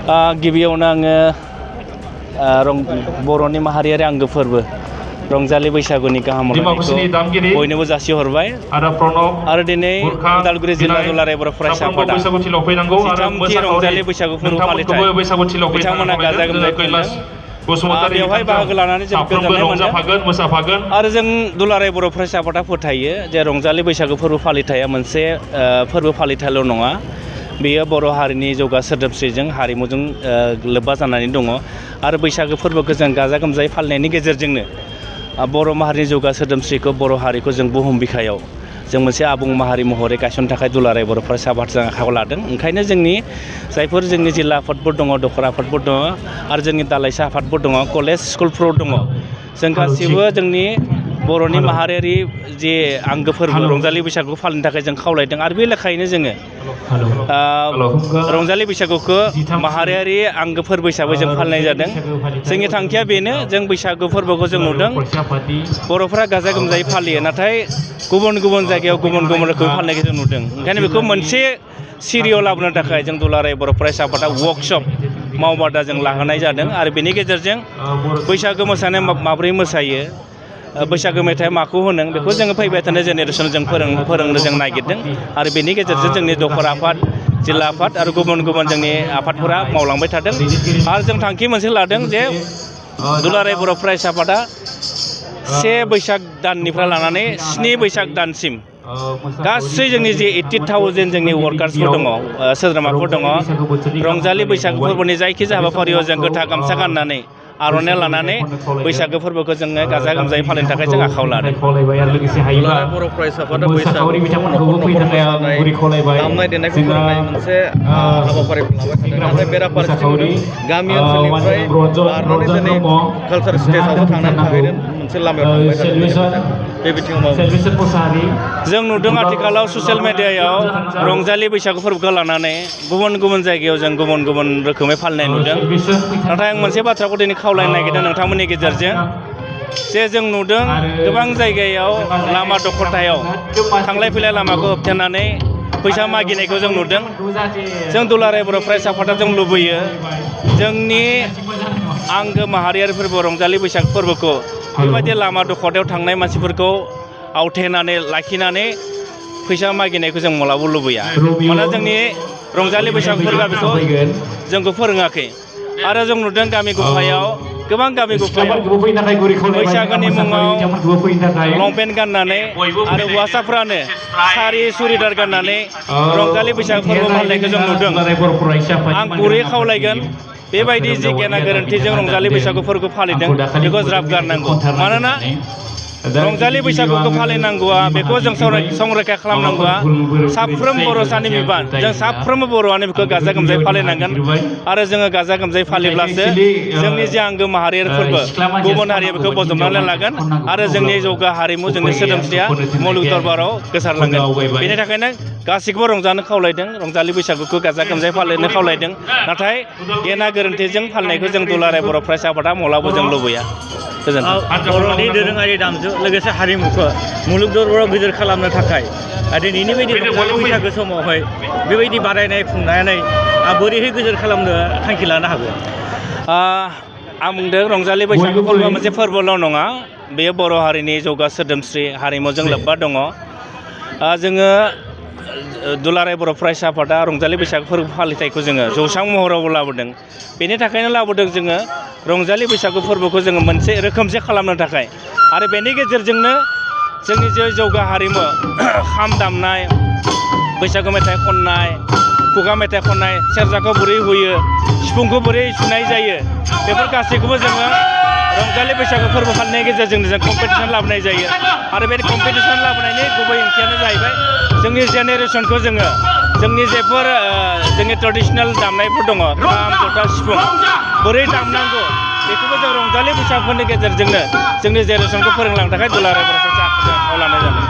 गिबियावनो आङो बर'नि माहारियारि आंगो फोरबो रंजालि बैसागुनि गाहाम हामलायनायखौ बयनोबो जासिहरबाय आरो दिनै उदालगुरि जिल्ला दुलाराय बर' फरायसा आफादा 13थि रंजालि बैसागु फोरबो फालिथाय बिथांमोना गाजा गोमजायै खुंदों। बेवहाय बाहागो लानानै जों गोजोननाय मोनो आरो जों दुलाराय बर' फरायसा आफादा फोथायो जे रंजालि बैसागु फोरबो फालिथाया मोनसे फोरबो फालिथायल' नङा, बेयो बर' हारिनि जौगा सोदोमस्रिजों हारिमुजों लोब्बा जानानै दङ आरो बैसागो फोरबोखौ जों गाजा गोमजायै फालिनायनि गेजेरजोंनो बर' माहारिनि जौगा सोदोमस्रिखौ बर' हारिखौ जों बुहुम बिखायाव जों मोनसे आबुं माहारि महरै गायसननो थाखाय दुलाराय बर' फरायसा आफादजों आखायाव लादों। ओंखायनो जायफोर जोंनि जिल्ला आफादफोर दङ, दखरा आफादफोर दङ आरो जोंनि दालाइसा आफादफोर दङ, कलेज स्कुलफोराव दङ, जों गासिबो जोंनि बर'नि माहारियारि जे आंगो फोरबो रंजालि बैसागुखौ फालिनो थाखाय जों खावलायदों आरो बे लेखायैनो जोङो रंजालि बैसागुखौ माहारियारि आंगो फोरबो हिसाबै जों फालिनाय जादों। जोंनि थांखिया बेनो, जों बैसागु फोरबोखौ जों नुदों बर'फ्रा गाजा गोमजायै फालियो, नाथाय गुबुन गुबुन जायगायाव गुबुन गुबुन रोखोमै फालिनायखौ जों नुदों। ओंखायनो बेखौ मोनसे सिरियाव लाबोनो थाखाय जों दुलाराय बर' फरायसा आफादा वर्कशप मावबादा जों लाहोनाय जादों आरो बेनि गेजेरजों बैसागो मोसानाय माब्रै मोसायो, बैसागो मेथाइ माखौ होनो, बेखौ जोङो फैबाय थानाय जेनेरेसन जों फोरोंनो जों नागिरदों आरो बेनि गेजेरजों जोंनि दखरा आफाद, जिल्ला आफाद आरो गुबुन गुबुन जोंनि आफादफोरा मावलांबाय थादों आरो जों थांखि मोनसे लादों जे दुलाराय बर' फरायसा आफादा 1 बैसाग दाननिफ्राय लानानै 7 बैसाग दानसिम गासै जोंनि जे 80,000 जोंनि वार्कार्सफोर दङ, सोद्रोमाफोर दङ, रंजालि बैसागु फोरबोनि जायखिजाया हाबाफारियाव जों गोथां गामसा गाननानै आर'नाइ लानानै बैसागो फोरबोखौ जोङो गाजा गोमजायै फालिनो थाखाय जों आखायाव लादों। बर' फरायसा आफादा बैसागु न'खर मोसानाय, दामनाय देनायखौ फोरोंनाय मोनसे हाबाफारिखौ लाबाय थादों, नाथाय बेराफारसेथिं गामि ओनसोलनिफ्राय बारनानै दिनै कालचार स्टेजआवबो थांनानै थाहैनो मोनसे लामायाव थांबाय थादों। बे बिथिङाव जों नुदों आथिखालाव ससियेल मेडियायाव रंजालि बैसागु फोरबोखौ लानानै गुबुन गुबुन जायगायाव जों गुबुन गुबुन रोखोमै फालिनाय नुदों। नाथाय आं मोनसे बाथ्राखौ दिनै खावलायनो नागिरदों नोंथांमोननि गेजेरजों, जे जों नुदों गोबां जायगायाव लामा दखरथायाव थांलाय फैलाय लामाखौ होबथेनानै फैसा मागिनायखौ जों नुदों। जों दुलाराय बर' फरायसा आफादा जों लुबैयो जोंनि आंगो माहारियारि फोरबो रंजालि बैसागु फोरबोखौ बेबायदि लामा दखरथायाव थांनाय मानसिफोरखौ आवथेनानै लाखिनानै फैसा मागिनायखौ जों मालाबाबो लुबैया। मानोना जोंनि रंजालि बैसागु फोरबोआ बेखौ जोंखौ फोरोङाखै आरो जों नुदों गामि गफायाव गोबां गामि गफायाव बैसागोनि मुङाव लंपेन्ट गाननानै आरो हौवासाफ्रानो सारि सुरिदार गाननानै रंजालि बैसागु फोरबो फालिनायखौ जों नुदों। आं गुरैयै खावलायगोन बेबायदि जे गेना गोरोन्थिजों रंजालि बैसागु फोरबोखौ फालिदों बेखौ ज्राब गारनांगौ। मानोना रंजालि बैसागुखौ फालिनांगौआ, बेखौ जों संरैखा खालामनांगौआ साफ्रोम बर'सानि बिबान। जों साफ्रोमबो बर'आनो बेखौ गाजा गोमजायै फालिनांगोन आरो जोङो गाजा गोमजायै फालिब्लासो जोंनि जे आंगो माहारियारि फोरबो गुबुन हारिया बेखौ बजबनानै लागोन आरो जोंनि जौगा हारिमु, जोंनि सोदोमस्रिया मुलुग दरबाराव गोसारलांगोन। बेनि थाखायनो गासैखौबो रंजानो खावलायदों, रंजालि बैसागुखौ गाजा गोमजायै फालिनो खावलायदों, नाथाय गेना गोरोन्थिजों फालिनायखौ जों दुलाराय बर' फरायसा आफादा माब्लाबाबो जों लुबैया। बर'नि दोरोङारि दामजु लोगोसे हारिमुखौ मुलुग दरबाराव गिदिर खालामनो थाखाय दिनैनि बायदि रंजालि बैसागो समावहाय बेबायदि बादायनाय खुंनानै बोरैहाय गिदिर खालामनो थांखि लानो हागौ? आं बुंदों रंजालि बैसागु फोरबोआ मोनसे फोरबोल' नङा, बेयो बर' हारिनि जौगा सोदोमस्रि हारिमुजों लोब्बा दङ। जोङो दुलाराय बर' फरायसा आफादा रंजालि बैसागु फोरबो फालिथायखौ जोङो जौस्रां महरावबो लाबोदों। बेनि थाखायनो लाबोदों जोङो रंजालि बैसागु फोरबोखौ जोङो मोनसे रोखोमसे खालामनो थाखाय आरो बेनि गेजेरजोंनो जोंनि जे जौगा हारिमु खाम दामनाय, बैसागु मेथाइ खननाय, खुगा मेथाइ खननाय, सेरजाखौ बोरै हुयो, सिफुंखौ बोरै सुनाय जायो, बेफोर गासैखौबो जोङो रंजालि बैसागु फोरबो फालिनायनि गेजेरजों जों कम्पिटिसन लाबोनाय जायो आरो बे कम्पिटिसन लाबोनायनि गुबै ओंथियानो जाहैबाय जोंनि जेनेरेसनखौ जोङो जोंनि जेफोर जोंनि ट्रेडिसनेल दामनायफोर दङ, खाम, जथा, सिफुं बोरै दामनांगौ बेखौबो जों रंजालि बैसागुफोरनि गेजेरजोंनो जोंनि जेनेरेसनखौ फोरोंलांनो थाखाय दुलाराय बर' फरायसा आफादजों आखायाव लानाय जादों।